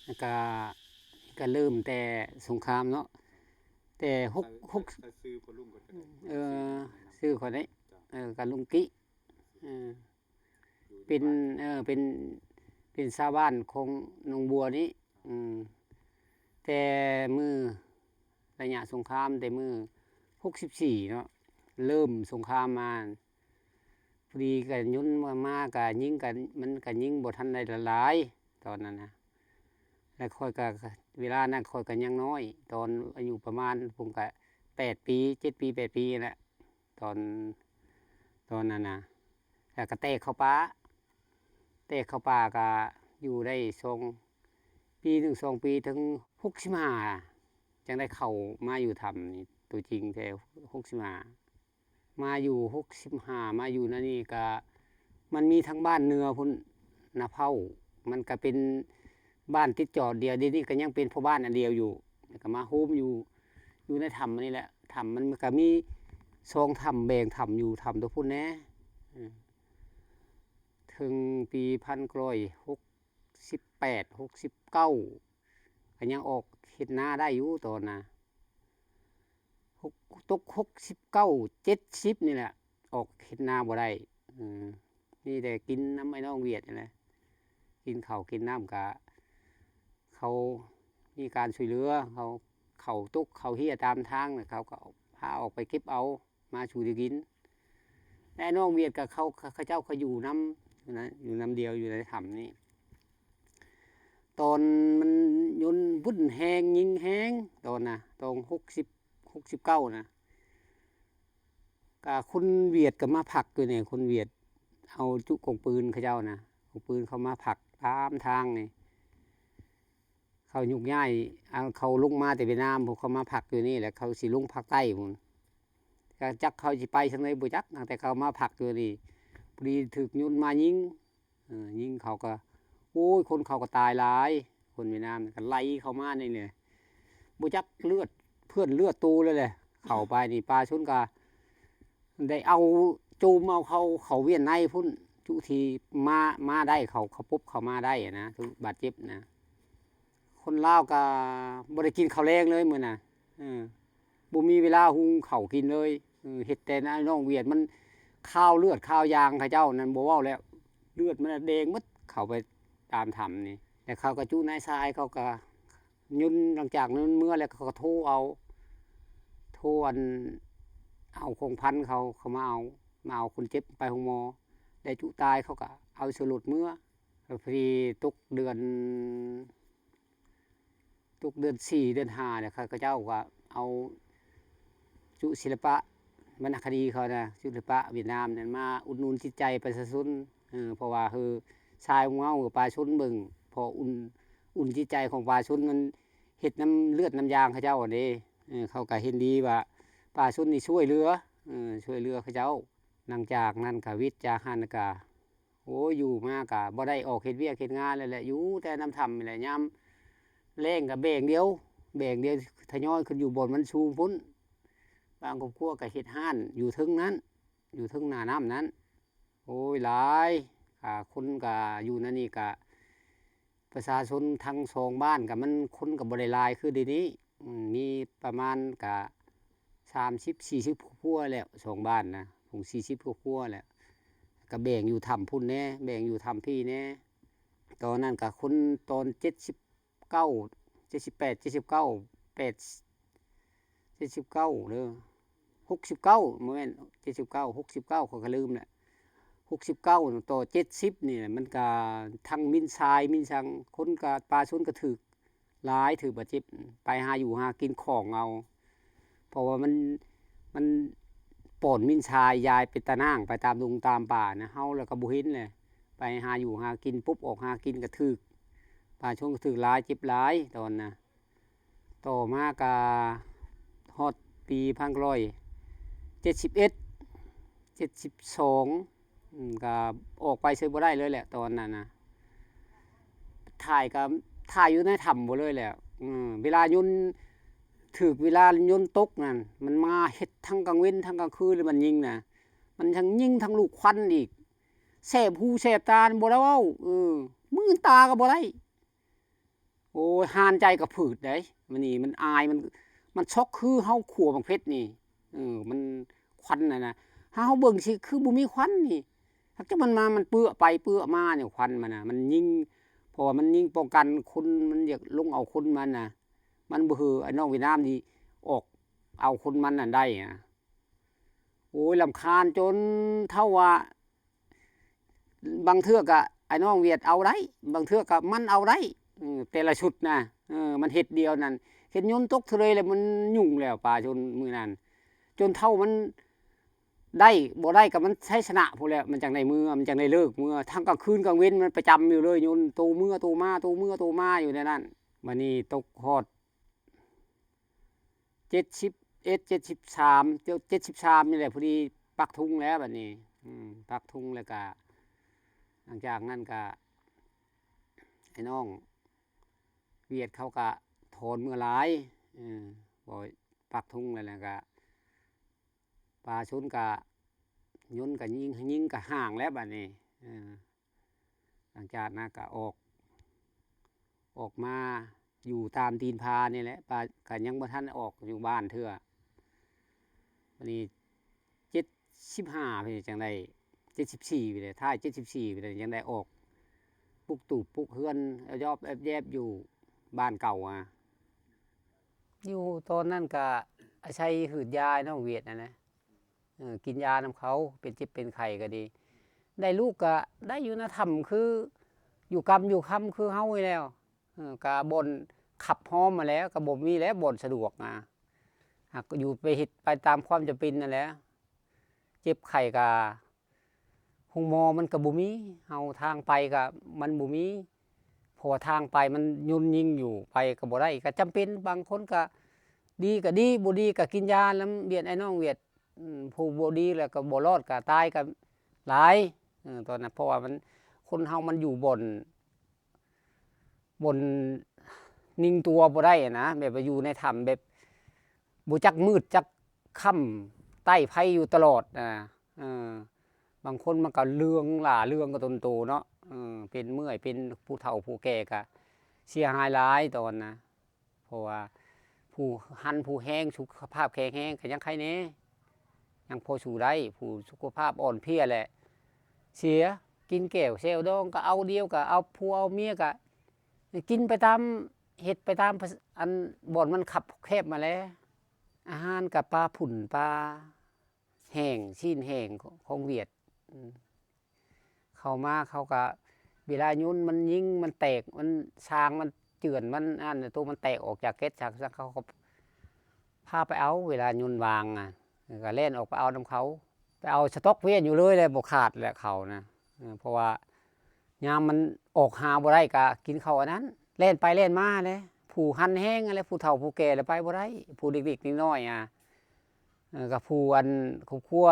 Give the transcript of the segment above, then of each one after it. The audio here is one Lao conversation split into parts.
ແລ້ວກະ ກະເລີ່ມແຕ່ສົງຄາມເນາະ ແຕ່ຫົກ ຫົກ ໃສ່ຊື່ພໍ່ລຸງກ່ອນກໍໄດ້ ເອີ ຊື່ຂ້ອຍເດ້ ເອີ ກະລຸງກິ ເອີ ເປັນ ເອີ ເປັນ ເປັນຊາວບ້ານຂອງໜອງບົວນີ້ ເອີ ແຕ່ມື້ໄລຍະສົງຄາມ ແຕ່ມື້ຫົກສິບສີ່ເນາະ ເລີ່ມສົງຄາມມາ ພໍດີກະຍົນມາ ມາກະຍິງ ກະ ມັນກະຍິງບໍ່ທັນໄດ້ຫຼາຍຕອນນັ້ນນະ ແລະຂ້ອຍກະ ເວລານັ້ນຂ້ອຍກະຍັງນ້ອຍ ຕອນອາຍຸປະມານພຸ້ນກະແປດປີ ເຈັດປີ ແປດປີນີ້ແຫຼະ ຕອນ ຕອນນັ້ນນະ ແລ້ວກະແຕກເຂົ້າປ່າ ແຕກເຂົ້າປ່າກະຢູ່ໄດ້ສອງ ປີໜຶ່ງສອງປີ ເຖິງຫົກສິບຫ້າ ຈັ່ງໄດ້ເຂົ້າມາຢູ່ຖ້ຳນີ້ ໂຕຈິງແທ້ຫົກສິບຫ້າ ມາຢູ່ຫົກສິບຫ້າ ມາຢູ່ໃນນີ້ກະ ມັນມີທາງບ້ານເໜືອພຸ້ນ ນາເພົ້າ ມັນກະເປັນບ້ານຕິດຈອດດຽວ ດຽວນີ້ກະຍັງເປັນພໍ່ບ້ານອັນດຽວຢູ່ ແລ້ວກະມາໂຮມຢູ່ ຢູ່ໃນຖ້ຳນີ້ແຫຼະ ຖ້ຳມັນກະມີສອງຖ້ຳ ແບ່ງຖ້ຳຢູ່ ຖ້ຳຕົວພຸ້ນແດ່ ເອີ ເຖິງປີພັນເກົ້າຮ້ອຍຫົກສິບແປດ ຫົກສິບເກົ້າ ກະຍັງອອກເຮັດນາໄດ້ຢູ່ຕອນນະ ຫົກ ຕົກຫົກສິບເກົ້າ ເຈັດສິບນີ້ແຫຼະ ອອກເຮັດນາບໍ່ໄດ້ ເອີ ມີແຕ່ກິນນຳໄອ້ນ້ອງຫວຽດນີ້ແຫຼະ ກິນເຂົ້າກິນນ້ຳກະ ເຂົາມີການຊ່ວຍເຫຼືອ ເຂົາ ເຂົ້າຕົກເຂົ້າເຮຍຕາມທາງ ເຂົາກະພາອອກໄປເກັບເອົາ ມາສູ່ໄດ້ກິນ ແລະນ້ອງຫວຽດກະເຂົາ ເຂົາເຈົ້າກະຢູ່ນຳນະ ຢູ່ນຳດຽວຢູ່ໃນຖ້ຳນີ້ ຕອນມັນຍົນວຶ້ນແຮງ ຍິງແຮງ ຕອນນະ ຕອນຫົກສິບ ຫົກສິບເກົ້ານະ ກະຄົນຫວຽດກະມາພັກຢູ່ນີ້ ຄົນຫວຽດເອົາຈຸກອງປືນເຂົາເຈົ້ານະ ກອງປືນເຂົາມາພັກຕາມທາງນີ້ ເຂົາຍົກຍ້າຍ ເອົາ ເຂົາລົງມາແຕ່ຫວຽດນາມ ພວກເຂົາມາພັກຢູ່ນີ້ ແລ້ວເຂົາຊິລົງພາກໃຕ້ພຸ້ນ ກະຈັກເຂົາຊິໄປທາງໃດບໍ່ຈັກ ແຕ່ເຂົາມາພັກຢູ່ນີ້ ພໍດີຖືກຍົນມາຍິງ ເອີ ຍິງເຂົາກະ ໂອ້ຍ ຄົນເຂົາກະຕາຍຫຼາຍ ຄົນຫວຽດນາມກະໄລ່ເຂົ້າມານີ້ແຫຼະ ບໍ່ຈັກເລືອດເພື່ອນເລືອດໂຕເລີຍແຫຼະ ເຂົ້າໄປນີ້ປະຊາຊົນກະໄດ້ເອົາ ໂຈມເອົາເຂົ້າ ເຂົ້າວຽນໃນພຸ້ນ ຈຸທີ່ມາ ມາໄດ້ ເຂົາ ເຂົາປົບເຂົ້າມາໄດ້ນະ ຖືກບາດເຈັບນະ ຄົນລາວກະບໍ່ໄດ້ກິນເຂົ້າແລງເລີຍມື້ນັ້ນ ເອີ ບໍ່ມີເວລາຫຸງເຂົ້າກິນເລີຍ ເອີ ເຮັດແຕ່ນ້ອງຫວຽດ ມັນຄາວເລືອດຄາວຢາງເຂົາເຈົ້ານັ້ນບໍ່ເວົ້າແລ້ວ ເລືອດມັນແດງໝົດ ເຂົ້າໄປຕາມຖ້ຳນີ້ ແລ້ວເຂົາກະຈຸນາຍຊາຍ ເຂົາກະຍົນ ຫຼັງຈາກນັ້ນເມືອແລ້ວເຂົາກະໂທເອົາ ໂທອັນ ເອົາຂອງພັນເຂົາ ເຂົາມາເອົາ ມາເອົາຄົນເຈັບໄປໂຮງໝໍ ໄດ້ຈຸຕາຍ ເຂົາກະເອົາໃສ່ລົດເມືອ ແລ້ວພໍດີຕົກເດືອນ ຕົກເດືອນສີ່ ເດືອນຫ້າແລ້ວ ເຂົາເຈົ້າກະເອົາຈຸສິລະປະ ວັນນະຄະດີເຂົານະ ສິລະປະຫວຽດນາມນັ້ນ ມາອຸດໜູນຈິດໃຈປະຊາຊົນ ເອີ ເພາະວ່າ ເອີ ຊາຍຂອງເຮົາປະຊາຊົນເບິ່ງ ພໍອຸ່ນ ອຸ່ນຈິດໃຈຂອງປະຊາຊົນ ມັນເຮັດນ້ຳເລືອດນ້ຳຢາງເຂົາເຈົ້າຫັ້ນເດ້ ເອີ ເຂົາກະເຫັນດີວ່າປະຊາຊົນນີ້ຊ່ວຍເຫຼືອ ເອີ ຊ່ວຍເຫຼືອເຂົາເຈົ້າ ຫຼັງຈາກນັ້ນກະ ວິດຈາກຫັ້ນກະ ໂອ້ຍ ຢູ່ມາກະບໍ່ໄດ້ອອກເຮັດວຽກເຮັດງານແລ້ວແຫຼະ ຢູ່ແຕ່ນຳຖ້ຳນີ້ແຫຼະ ຍາມແລ້ງກະແບ່ງດຽວ ແບ່ງດຽວ ທະຍອຍຂຶ້ນຢູ່ບ່ອນມັນສູງພຸ້ນ ບາງຄອບຄົວກະເຮັດຮ້ານຢູ່ເທິງນັ້ນ ຢູ່ເທິງໜ້ານ້ຳນັ້ນ ໂອ້ຍ ຫຼາຍ ກະຄົນກະຢູ່ໃນນີ້ກະ ປະຊາຊົນທັງສອງບ້ານກະມັນ ຄົນກະບໍ່ໄດ້ຫຼາຍຄືດຽວນີ້ ອືມ ມີປະມານກະສາມສິບ ສີ່ສິບຄອບຄົວແຫຼະ ສອງບ້ານນະ ຄົງສີ່ສິບຄອບຄົວແຫຼະ ກະແບ່ງຢູ່ຖ້ຳພຸ້ນແດ່ ແບ່ງຢູ່ຖ້ຳພີ້ແດ່ ຕອນນັ້ນກະຄົນ ຕອນເຈັດສິບເກົ້າ ເຈັດສິບແປດ ເຈັດສິບເກົ້າ ແປດ ເຈັດສິບເກົ້າເດີ ຫົກສິບເກົ້າ ບໍ່ແມ່ນ ເຈັດສິບເກົ້າ ຫົກສິບເກົ້າ ຂ້ອຍກະລືມແຫຼະ ຫົກສິບເກົ້າຕໍ່ເຈັດສິບນີ້ແຫຼະ ມັນກະທັງມິນຊາຍມິນສັງ ຄົນກະ ປະຊາຊົນກະຖືກຫຼາຍ ຖືກບາດເຈັບ ໄປຫາຢູ່ຫາກິນຂອງເອົາ ເພາະວ່າມັນ ມັນປ່ອນມິນຊາຍຢາຍເປັນຕາໜ່າງໄປຕາມດົງຕາມປ່ານະ ເຮົາລະກະບໍ່ເຫັນແຫຼະ ໄປຫາຢູ່ຫາກິນ ປຸບອອກຫາກິນກະຖືກ ປະຊາຊົນກະຖືກຫຼາຍ ເຈັບຫຼາຍຕອນນະ ຕໍ່ມາກະຮອດປີພັນເກົ້າຮ້ອຍເຈັດສິບເອັດ ເຈັດສິບສອງ ອືມ ກະອອກໄປໃສບໍ່ໄດ້ເລີຍແຫຼະຕອນນັ້ນນະ ຖ່າຍກະຖ່າຍຢູ່ໃນຖ້ຳໝົດເລີຍແຫຼະ ເອີ ເວລາຍົນ ຖືກເວລາຍົນຕົກນັ້ນ ມັນມາເຮັດທັງກາງເວັນທັງກາງຄືນ ແລ້ວມັນຍິງນະ ມັນທັງຍິງທັງລູກຄວັນອີກ ແສບຫູແສບຕາ ບໍ່ໄດ້ເວົ້າ ເອີ ມືນຕາກະບໍ່ໄດ້ ໂອ້ຍ ຫ່ານໃຈກໍຜືດໄດ໋ ມັນນີ້ມັນອາຍ ມັນ ມັນຊອກຄືເຮົາຂົ້ວໝາກເຜັດນີ້ ເອີ ມັນ ຄວັນຫັ້ນນະ ຖ້າເຮົາເບິ່ງຊິຄືບໍ່ມີຄວັນນີ້ ຫາກຈະມັນມາ ມັນເປືອໄປເປືອມານີ້ ຄວັນມັນນະ ມັນຍິງ ເພາະວ່າມັນຍິງປ້ອງກັນຄົນ ມັນຢາກລົງເອົາຄົນມັນນະ ມັນບໍ່ຄືໄອ້ນ້ອງຫວຽດນາມທີ່ອອກເອົາຄົນມັນນັ້ນໄດ້ນະ. ໂອ້ຍ ລຳຄານຈົນເທົ່າວ່າ ບາງເທື່ອກະໄອ້ນ້ອງຫວຽດເອົາໄດ້ ບາງເທື່ອກະມັນເອົາໄດ້ ເອີ ແຕ່ລະຊຸດນະ ເອີ ມັນເຮັດດຽວນັ້ນ ເຫັນຍົນຕົກທະເລແລ້ວມັນຫຍຸ້ງແລ້ວປາຊົນມື້ນັ້ນ ຈົນເທົ່າມັນໄດ້ ບໍ່ໄດ້ກະມັນໄຊຊະນະພຸ້ນແຫຼະ ມັນຈັ່ງໄດ້ເມືອ ມັນຈັ່ງໄດ້ເລີກເມືອ ທັງກາງຄືນກາງເວັນມັນປະຈຳຢູ່ເລີຍ ຍົນໂຕເມືອໂຕມາ ໂຕເມືອໂຕມາຢູ່ໃນນັ້ນ. ບາດນີ້ຕົກຮອດ ເຈັດສິບເອັດ ເຈັດສິບສາມ ເຈັດສິບສາມນີ້ແຫຼະ ພໍດີປັກທຸງແລ້ວບາດນີ້ ອືມ ປັກທຸງແລ້ວກະ ຫຼັງຈາກນັ້ນກະ ໄອ້ນ້ອງຫວຽດເຂົາກະຖອນເມືອຫຼາຍ ເອີ ບໍ່ປັກທຸງແລ້ວ ແລ້ວກະ ປະຊາຊົນກະ ຍົນກະຍິງ ຍິງກະຫ່າງແລ້ວບາດນີ້ ເອີ ຫຼັງຈາກນັ້ນກະອອກ ອອກມາຢູ່ຕາມຕີນຜານີ້ແຫຼະ ປະ ກະຍັງບໍ່ທັນອອກຢູ່ບ້ານເທື່ອ ບາດນີ້ ເຈັດສິບຫ້າ ເພິ່ນຈັ່ງໄດ້ ເຈັດສິບສີ່ ພຸ້ນແຫຼະ ທ້າຍ ເຈັດສິບສີ່ ພຸ້ນແຫຼະ ຈັ່ງໄດ້ອອກ ປຸກຕູບປຸກເຮືອນ ອອບແອບແຍບຢູ່ບ້ານເກົ່າອະ ຢູ່ຕອນນັ້ນກະອາໄສຫືດຢານ້ອງຫວຽດຫັ້ນນະ ເອີ ກິນຢານຳເຂົາ ເປັນເຈັບເປັນໄຂ້ກໍດີ ໄດ້ລູກກໍໄດ້ຢູ່ນະ ຖ້ຳຄື ຢູ່ກຳຢູ່ຄຳຄືເຮົານີ້ແລ້ວ ເອີ ກະບ່ອນຂັບຮອມຫັ້ນແຫຼະ ກະບໍ່ມີແຫຼະບ່ອນສະດວກນະ ຫາກຢູ່ໄປເຮັດໄປຕາມຄວາມຈຳເປັນຫັ້ນແຫຼະ ເຈັບໄຂ້ກະໂຮງໝໍມັນກະບໍ່ມີ ເຮົາທາງໄປກະມັນບໍ່ມີ ເພາະວ່າທາງໄປມັນຍົນຍິງຢູ່ ໄປກໍບໍ່ໄດ້ ກໍຈຳເປັນ ບາງຄົນກໍດີກໍດີ ບໍ່ດີກໍກິນຢານຳຫວຽດ ໄອ້ນ້ອງຫວຽດ ອືມ ຜູ້ບໍ່ດີແລ້ວກໍບໍ່ລອດ ກໍຕາຍກໍຫຼາຍ ເອີ ຕອນນັ້ນ ເພາະວ່າມັນ ຄົນເຮົາມັນຢູ່ບ່ອນ ບ່ອນນິ່ງຕົວບໍ່ໄດ້ນະ ແບບວ່າຢູ່ໃນຖ້ຳແບບບໍ່ຈັກມືດຈັກຄ່ຳ ໃຕ້ໄຟຢູ່ຕະຫຼອດນະ ເອີ ບາງຄົນມັນກໍເລື່ອງຫຼ້າເລື່ອງກໍຕົນໂຕເນາະ ເອີ ເປັນເມື່ອຍ ເປັນຜູ້ເຖົ້າຜູ້ແກ່ກໍເສຍຫາຍຫຼາຍຕອນນະ ເພາະວ່າຜູ້ຫັນຜູ້ແຮງ ສຸຂະພາບແຂງແຮງກໍຍັງໄຄແດ່ ຍັງພໍສູ້ໄດ້ ຜູ້ສຸຂະພາບອ່ອນເພຍແຫຼະເສຍ ກິນແກ້ວແຊວດອງກໍເອົາດຽວ ກໍເອົາຜົວເອົາເມຍ ກໍກິນໄປຕາມ ເຮັດໄປຕາມ ອັນ ບ່ອນມັນຄັບແຄບມາແຫຼະ ອາຫານກໍປາຝຸ່ນປາ ແຫ້ງ ຊີ້ນແຫ້ງຂອງຫວຽດ ອືມ ເຂົ້າມາເຂົາກະ ເວລາຍົນມັນຍິງ ມັນແຕກ ມັນຊາງ ມັນເຈື່ອນ ມັນອັນ ໂຕມັນແຕກອອກຈາກແກັດ ຊາງ ຊາງ ເຂົາກໍພາໄປເອົາ ເວລາຍົນວາງນະ ກະແລ່ນອອກໄປເອົານຳເຂົາ ໄປເອົາສະຕັອກວຽນຢູ່ເລີຍແຫຼະ ບໍ່ຂາດແຫຼະເຂົານະ ເອີ ເພາະວ່າ ຍາມມັນອອກຫາບໍ່ໄດ້ກະກິນເຂົ້າອັນນັ້ນ ແລ່ນໄປແລ່ນມາແຫຼະ ຜູ້ຫັນແຮງຫັ້ນແຫຼະ ຜູ້ເຖົ້າຜູ້ແກ່ແຫຼະໄປບໍ່ໄດ້ ຜູ້ເດັກໆນ້ອຍໆອະ ເອີ ກະຜູ້ອັນຄອບຄົວ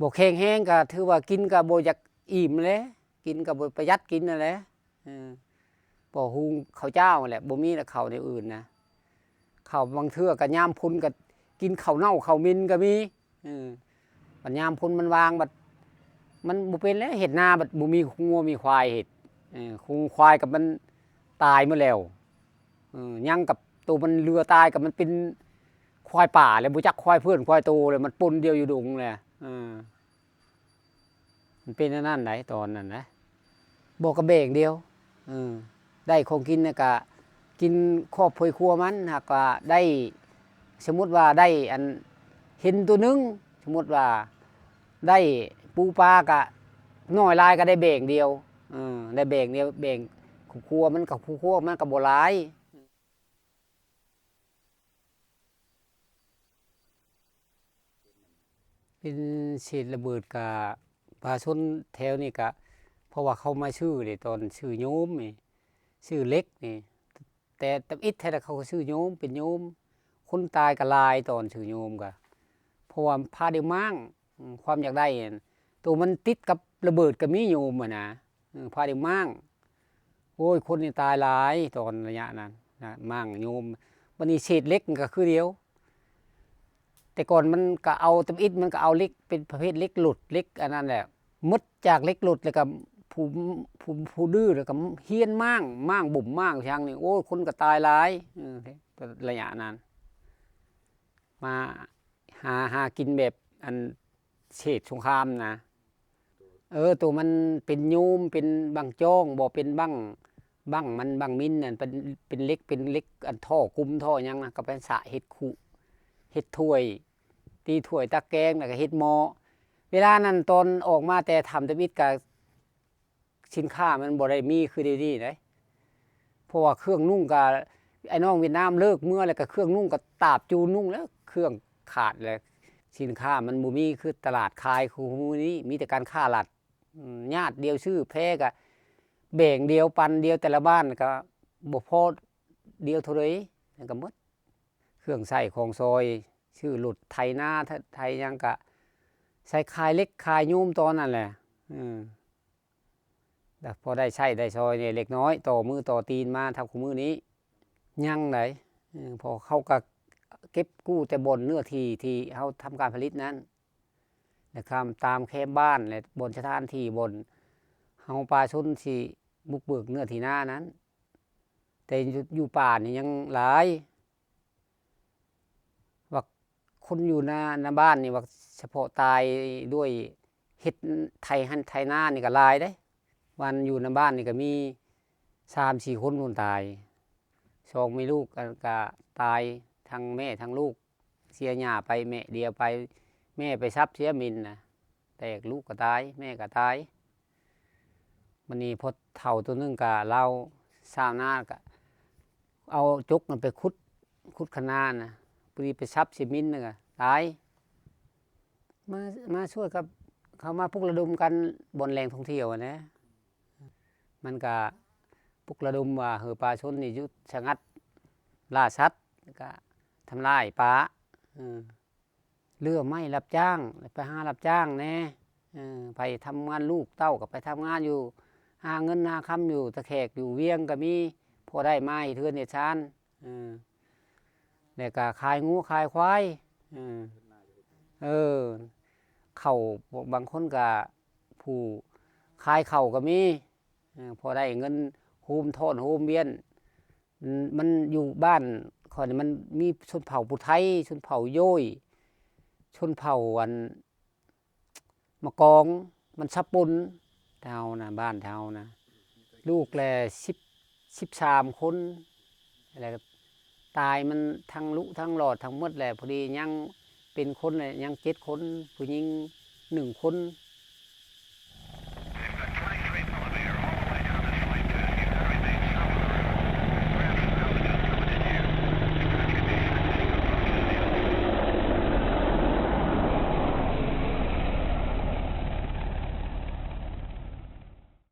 ບໍ່ແຂງແຮງກະຖືວ່າກິນກະບໍ່ຢາກອີ່ມແຫຼະ ກິນກະບໍ່ປະຢັດກິນຫັ້ນແຫຼະ ເອີ ບໍ່ຫຸງເຂົ້າເຈົ້າແຫຼະ ບໍ່ມີແລ້ວເຂົ້າແນວອື່ນນະ ເຂົ້າບາງເທື່ອກໍຍາມຝົນກໍກິນເຂົ້າເນົ່າເຂົ້າເໝັນກໍມີ ເອີ ບັດຍາມຝົນມັນວາງ ບັດມັນບໍ່ເປັນແລ້ວ ເຮັດນາບັດບໍ່ມີງົວມີຄວາຍເຮັດ ເອີ ຄວາຍກໍມັນຕາຍໝົດແລ້ວ ເອີ ຍັງກັບໂຕມັນເຫຼືອຕາຍກໍມັນເປັນຄວາຍປ່າແລ້ວ ບໍ່ຈັກຄວາຍເພື່ອນຄວາຍໂຕແລ້ວ ມັນປົນດຽວຢູ່ດົງແລ້ວ ເອີ ມັນເປັນອັນນັ້ນໃດ໋ ຕອນນັ້ນນະ ບໍ່ກະແບ່ງດຽວ ເອີ ໄດ້ຂອງກິນນະກະກິນຄອບຄົວມັນ ຫາກວ່າໄດ້ ສົມມຸດວ່າໄດ້ອັນເຫັນໂຕໜຶ່ງ ສົມມຸດວ່າໄດ້ປູປາກະ ໜ້ອຍຫຼາຍກະໄດ້ແບ່ງດຽວ ເອີ ໄດ້ແບ່ງດຽວ ແບ່ງຄອບຄົວມັນກັບຄອບຄົວມັນກະບໍ່ຫຼາຍ. ເປັນເສດລະເບີດກະ ປະຊາຊົນແຖວນີ້ກະ ເພາະວ່າເຂົາມາຊື້ເດ້ ຕອນຊື້ໂຍມນີ້ ຊື້ເຫຼັກນີ້ ແຕ່ຕຳອິດແທ້ລະເຂົາກໍຊື້ໂຍມ ເປັນໂຍມ ຄົນຕາຍກໍຫຼາຍຕອນຊື້ໂຍມກະ ເພາະວ່າພາໄດ້ມ້າງ ອືມ ຄວາມຢາກໄດ້ຫັ້ນ ໂຕມັນຕິດກັບລະເບີດກໍມີໂຍມຫັ້ນນະ ເອີ ພາໄດ້ມ້າງ ໂອ້ຍ ຄົນນີ້ຕາຍຫຼາຍຕອນໄລຍະນັ້ນນະ ມ້າງໂຍມ ບັດນີ້ເສດເຫຼັກມັນກໍຄືດຽວ ແຕ່ກ່ອນມັນກໍເອົາ ຕຳອິດມັນກໍເອົາເຫຼັກ ເປັນປະເພດເຫຼັກຫຼຸດ ເຫຼັກອັນນັ້ນແຫຼະ ໝົດຈາກເຫຼັກຫຼຸດແລ້ວກໍ ຜູ້ ຜູ້ ຜູ້ດື້ ແລ້ວກໍຮຽນມ້າງ ມ້າງບຸ້ມມ້າງຫຍັງນີ້ ໂອ້ຍ ຄົນກໍຕາຍຫຼາຍ ເອີ ໄລຍະນັ້ນ ມາຫາ ຫາກິນແບບອັນເຂດສົງຄາມນະ ເອີ ໂຕມັນເປັນໂຍມ ເປັນບັ້ງຈອງ ບໍ່ເປັນບັ້ງ ບັ້ງມັນ ບັ້ງມິນນັ້ນ ເປັນ ເປັນເຫຼັກ ເປັນເຫຼັກ ອັນທໍ່ກຸມທໍ່ຫຍັງນະ ກໍໄປສະເຮັດຄຸ ເຮັດຖ້ວຍ ຕີຖ້ວຍຕັກແກງ ແລ້ວກໍເຮັດໝໍ້. ເວລານັ້ນຕອນອອກມາແຕ່ຖ້ຳທຳອິດ ກໍສິນຄ້າມັນບໍ່ໄດ້ມີຄືດຽວນີ້ເດ້ ເພາະວ່າເຄື່ອງນຸ່ງກໍ ໄອ້ນ້ອງຫວຽດນາມເລີກເມືອແລ້ວ ກໍເຄື່ອງນຸ່ງກໍຕາບຈູນຸ່ງແລ້ວ ເຄື່ອງຂາດແລ້ວ ສິນຄ້າມັນບໍ່ມີຄືຕະຫຼາດຂາຍຄືມື້ນີ້ ມີແຕ່ການຄ້າລັດ ອາ ຍາດດຽວຊື້ ແພກໍແບ່ງດຽວ ປັນດຽວ ແຕ່ລະບ້ານກໍບໍ່ພໍດຽວເທົ່າໃດ ມັນກໍໝົດ ເຄື່ອງໃຊ້ຂອງສອຍ ຊື້ລົດໄຖນາ ໄຖຫຍັງກະໃຊ້ຂາຍເຫຼັກຂາຍໂຍມຕອນນັ້ນແຫຼະ ເອີ ແລ້ວພໍໄດ້ໃຊ້ໄດ້ສອຍແດ່ເລັກນ້ອຍ ຕໍ່ມືຕໍ່ຕີນມາເທົ່າຄູ່ມື້ນີ້ ຍັງໃດ໋ ເອີ ເພາະເຂົາກະເກັບກູ້ແຕ່ບ່ອນເນື້ອທີ່ທີ່ເຮົາທຳການຜະລິດນັ້ນ ແລະ ຂ້າມຕາມແຄມບ້ານ ແລະ ບ່ອນສະຖານທີ່ບ່ອນເຮົາປະຊາຊົນຊິບຸກເບີກເນື້ອທີ່ນານັ້ນ ແຕ່ຢູ່ ຢູ່ປ່ານີ້ຍັງຫຼາຍ ວ່າຄົນຢູ່ນາ ນາບ້ານນີ້ ວ່າສະເພາະຕາຍດ້ວຍເຮັດໄຖຫັ້ນໄຖນານີ້ກໍຫຼາຍເດ້ ວ່າຢູ່ນາບ້ານນີ້ກໍມີສາມສີ່ຄົນພຸ້ນຕາຍ ສອງແມ່ລູກ ອັນ ກໍຕາຍ ທັງແມ່ທັງລູກ ເສຍຍ່າໄປ ແມ່ດຽວໄປ ແມ່ໄປສັບເສຍມິນນະ ແຕກ ລູກກໍຕາຍ ແມ່ກໍຕາຍ. ບັດນີ້ພໍ່ເຖົ້າໂຕໜຶ່ງກະລາວຊາວນາກະເອົາຈົກນັ້ນໄປຂຸດ ຂຸດຄັນນານະ ພໍດີໄປສັບເສຍມິນນະກະຕາຍ. ມາ ມາຊ່ວຍກັບ ເຂົາມາປຸກລະດົມກັນບ່ອນແຫຼ່ງທ່ອງທ່ຽວຫັ້ນແຫຼະ ມັນກະປຸກລະດົມວ່າ ເອີ ປະຊາຊົນນີ້ຢຸດສະຫງັດລ່າສັດ ແລ້ວກະທຳລາຍປ່າ ເອີ ເຫຼືອໄມ້ຮັບຈ້າງ ໄປຫາຮັບຈ້າງແດ່ ເອີ ໃຜທຳງານ ລູກເຕົ້າກໍໄປທຳງານຢູ່ ຫາເງິນຫາຄຳຢູ່ຕາແຂກ ຢູ່ວຽງກໍມີ ພໍໄດ້ມາເຮັດເຮືອນເຮັດຊານ ເອີ ແລ້ວກໍຂາຍງົວຂາຍຄວາຍ ເອີ ເອີ ເຂົ້າ ບາງຄົນກໍຜູ້ຂາຍເຂົ້າກໍມີ ເອີ ພໍໄດ້ເງິນໂຮມທ້ອນໂຮມວຽນ. ມັນຢູ່ບ້ານຂ້ອຍນີ້ມັນມີຊົນເຜົ່າຜູ້ໄທ ຊົນເຜົ່າໂຢຍ ຊົນເຜົ່າ ອັນ ມະກອງ ມັນສະປົນ ແຖວເຮົານະ ບ້ານແຖວເຮົານະ ລູກແລະສິບ ສິບສາມຄົນ ແລ້ວຕາຍມັນທັງລຸທັງຫຼອດທັງໝົດແຫຼະ ພໍດີຍັງເປັນຄົນແຫຼະ ຍັງເຈັດຄົນ ຜູ້ຍິງໜຶ່ງຄົນ